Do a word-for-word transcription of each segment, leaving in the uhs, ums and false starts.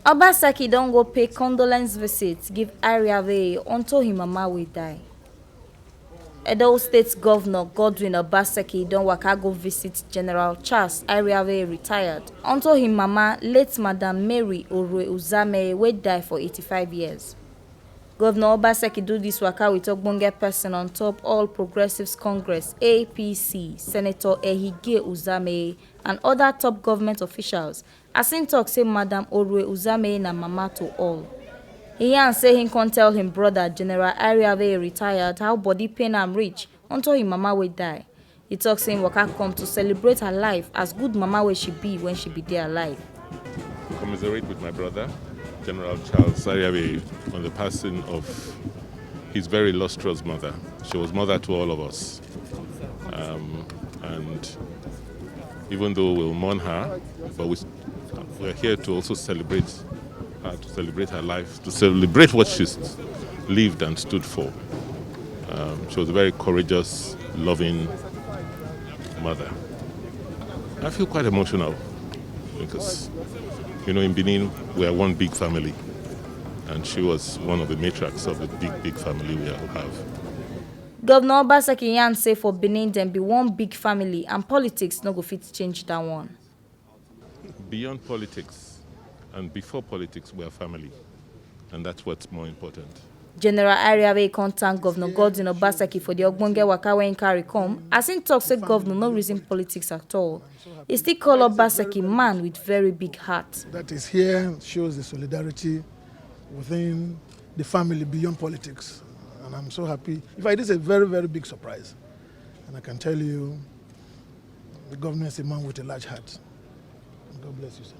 Obaseki don go pay condolence visit give Ariave unto him mama wey die. Edo State Governor Godwin Obaseki don waka go visit General Charles Ariave, retired, unto him mama, late Madam Mary Orue Uzame, wey die for eighty-five years. Governor Obaseki do this waka with ogbonge person on top All Progressives Congress, A P C, Senator Ehige Uzame, and other top government officials, as im talk say Madam Orue Uzame na mama to all. He yarn say he come tell him brother, General Ariave, retired, how body pain am reach unto him mama wey die. He talk say him waka come to celebrate her life as good mama wey she be when she be dey alive. Commiserate with my brother, General Charles Ariave, on the passing of his very illustrious mother. She was mother to all of us. Um, and even though we'll mourn her, but we, we're here to also celebrate her, to celebrate her life, to celebrate what she lived and stood for. Um, she was a very courageous, loving mother. I feel quite emotional because, you know, in Benin, we are one big family, and she was one of the matriarchs of the big, big family we all have. Governor Obaseki yarn say for Benin dem be one big family and politics no go fit change that one. Beyond politics and before politics, we are family, and that's what's more important. General Ariave come thank Governor Godwin Obaseki for the ogbonge waka wey he carry come, as he talk say governor no reason politics at all. He still call Obaseki man with very big heart. That is here shows the solidarity within the family beyond politics. And I'm so happy. In fact, it is a very, very big surprise. And I can tell you, the governor is a man with a large heart. God bless you, sir.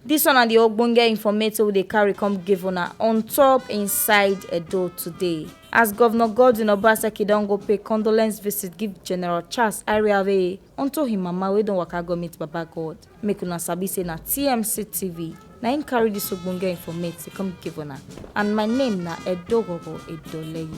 This one na the ogbonge informate wey dey carry come give una on top inside Edo today. As Governor Godwin Obaseki don go pay condolence visit give General Charles Ariave unto him mama wey don waka go meet Baba God. Make una sabi say na T M C T V na im carry this ogbonge informate to come give una. And my name na Edogogo Edoleyi.